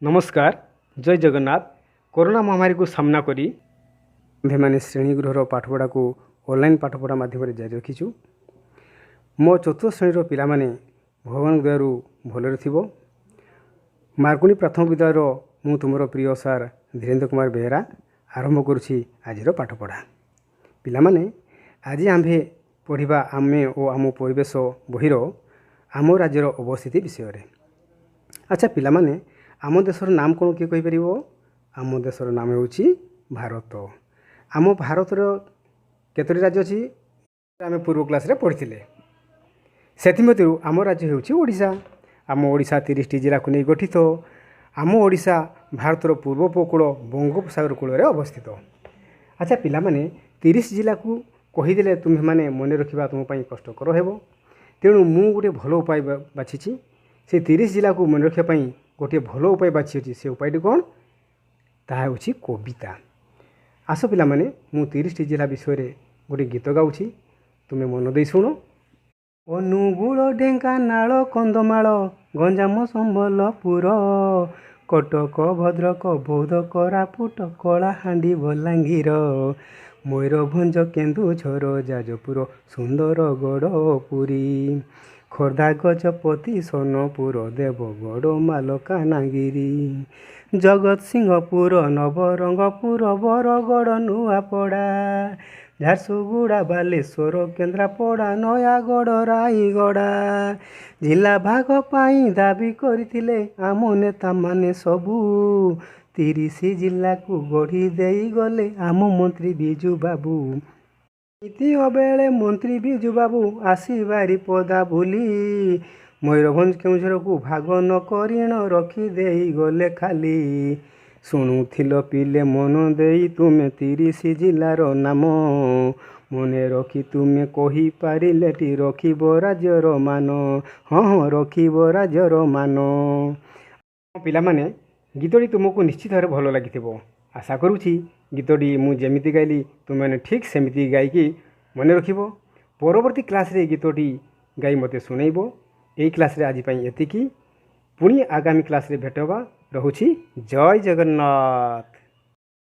ନମସ୍କାର, ଜୟ ଜଗନ୍ନାଥ। କରୋନା ମହାମାରୀକୁ ସାମ୍ନା କରି ଆମ୍ଭେମାନେ ଶ୍ରେଣୀଗୃହର ପାଠପଢ଼ାକୁ ଅନଲାଇନ୍ ପାଠପଢ଼ା ମାଧ୍ୟମରେ ଜାରି ରଖିଛୁ। ମୋ ଚତୁର୍ଥ ଶ୍ରେଣୀର ପିଲାମାନେ ଭଗବାନଙ୍କ ଦୟାରୁ ଭଲରେ ଥିବ। ମାର୍କୁଣି ପ୍ରାଥମିକ ବିଦ୍ୟାଳୟର ମୁଁ ତୁମର ପ୍ରିୟ ସାର୍ ଧୀରେନ୍ଦ୍ର କୁମାର ବେହେରା ଆରମ୍ଭ କରୁଛି ଆଜିର ପାଠପଢ଼ା। ପିଲାମାନେ, ଆଜି ଆମ୍ଭେ ପଢ଼ିବା ଆମେ ଓ ଆମ ପରିବେଶ ବହିର ଆମ ରାଜ୍ୟର ଅବସ୍ଥିତି ବିଷୟରେ। ଆଚ୍ଛା ପିଲାମାନେ, ଆମ ଦେଶର ନାମ କ'ଣ କିଏ କହିପାରିବ? ଆମ ଦେଶର ନାମ ହେଉଛି ଭାରତ। ଆମ ଭାରତର କେତୋଟି ରାଜ୍ୟ ଅଛି, ଆମେ ପୂର୍ବ କ୍ଲାସ୍ରେ ପଢ଼ିଥିଲେ। ସେଥିମଧ୍ୟରୁ ଆମ ରାଜ୍ୟ ହେଉଛି ଓଡ଼ିଶା। ଆମ ଓଡ଼ିଶା 30ଟି ଜିଲ୍ଲାକୁ ନେଇ ଗଠିତ। ଆମ ଓଡ଼ିଶା ଭାରତର ପୂର୍ବ ଉପକୂଳ ବଙ୍ଗୋପସାଗର କୂଳରେ ଅବସ୍ଥିତ। ଆଚ୍ଛା ପିଲାମାନେ, 30 ଜିଲ୍ଲାକୁ କହିଦେଲେ ତୁମେମାନେ ମନେ ରଖିବା ତୁମ ପାଇଁ କଷ୍ଟକର ହେବ। ତେଣୁ ମୁଁ ଗୋଟିଏ ଭଲ ଉପାୟ ବାଛିଛି। ସେ 30 ଜିଲ୍ଲାକୁ ମନେ ରଖିବା ପାଇଁ ଗୋଟିଏ ଭଲ ଉପାୟ ବାଛିଅଛି। ସେ ଉପାୟଟି କ'ଣ? ତାହା ହେଉଛି କବିତା। ଆସ ପିଲାମାନେ, ମୁଁ 30ଟି ଜିଲ୍ଲା ବିଷୟରେ ଗୋଟିଏ ଗୀତ ଗାଉଛି, ତୁମେ ମନ ଦେଇ ଶୁଣ। ଅନୁଗୁଳ, ଢେଙ୍କାନାଳ, କନ୍ଧମାଳ, ଗଞ୍ଜାମ, ସମ୍ବଲପୁର, କଟକ, ଭଦ୍ରକ, ବୌଦ୍ଧ, କୋରାପୁଟ, କଳାହାଣ୍ଡି, ବଲାଙ୍ଗୀର, ମୟୂରଭଞ୍ଜ, କେନ୍ଦୁଝର, ଯାଜପୁର, ସୁନ୍ଦରଗଡ଼, ପୁରୀ, ଖୋର୍ଦ୍ଧା, ଗଜପତି, ସୋନପୁର, ଦେବଗଡ଼, ମାଲକାନଗିରି, ଜଗତସିଂହପୁର, ନବରଙ୍ଗପୁର, ବରଗଡ଼, ନୂଆପଡ଼ା, ଝାରସୁଗୁଡ଼ା, ବାଲେଶ୍ୱର, କେନ୍ଦ୍ରାପଡ଼ା, ନୟାଗଡ଼, ରାୟଗଡ଼ା। ଜିଲ୍ଲା ଭାଗ ପାଇଁ ଦାବି କରିଥିଲେ ଆମ ନେତାମାନେ ସବୁ। 30 ଜିଲ୍ଲାକୁ ଗଢ଼ି ଦେଇଗଲେ ଆମ ମନ୍ତ୍ରୀ ବିଜୁ ବାବୁ। ନୀତି ବେଳେ ମନ୍ତ୍ରୀ ବିଜୁ ବାବୁ ଆସି ବାରିପଦା ବୁଲି, ମୟୂରଭଞ୍ଜ କେଉଁଝରକୁ ଭାଗ ନ କରିଣ ରଖିଦେଇ ଗଲେ ଖାଲି। ଶୁଣୁଥିଲ ପିଲେ ମନ ଦେଇ ତୁମେ, 30 ଜିଲ୍ଲାର ନାମ ମନେ ରଖି ତୁମେ କହିପାରିଲେଟି ରଖିବ ରାଜ୍ୟର ମାନ। ହଁ ହଁ, ରଖିବ ରାଜ୍ୟର ମାନ। ପିଲାମାନେ, ଗୀତଟି ତୁମକୁ ନିଶ୍ଚିତ ଭାବରେ ଭଲ ଲାଗିଥିବ। ଆଶା କରୁଛି ଗୀତଟି ମୁଁ ଯେମିତି ଗାଇଲି, ତୁମେମାନେ ଠିକ୍ ସେମିତି ଗାଇକି ମନେ ରଖିବ। ପରବର୍ତ୍ତୀ କ୍ଲାସ୍ରେ ଏଇ ଗୀତଟି ଗାଇ ମୋତେ ଶୁଣାଇବ। ଏଇ କ୍ଲାସ୍ରେ ଆଜି ପାଇଁ ଏତିକି। ପୁଣି ଆଗାମୀ କ୍ଲାସ୍ରେ ଭେଟ ହେବା। ରହୁଛି, ଜୟ ଜଗନ୍ନାଥ।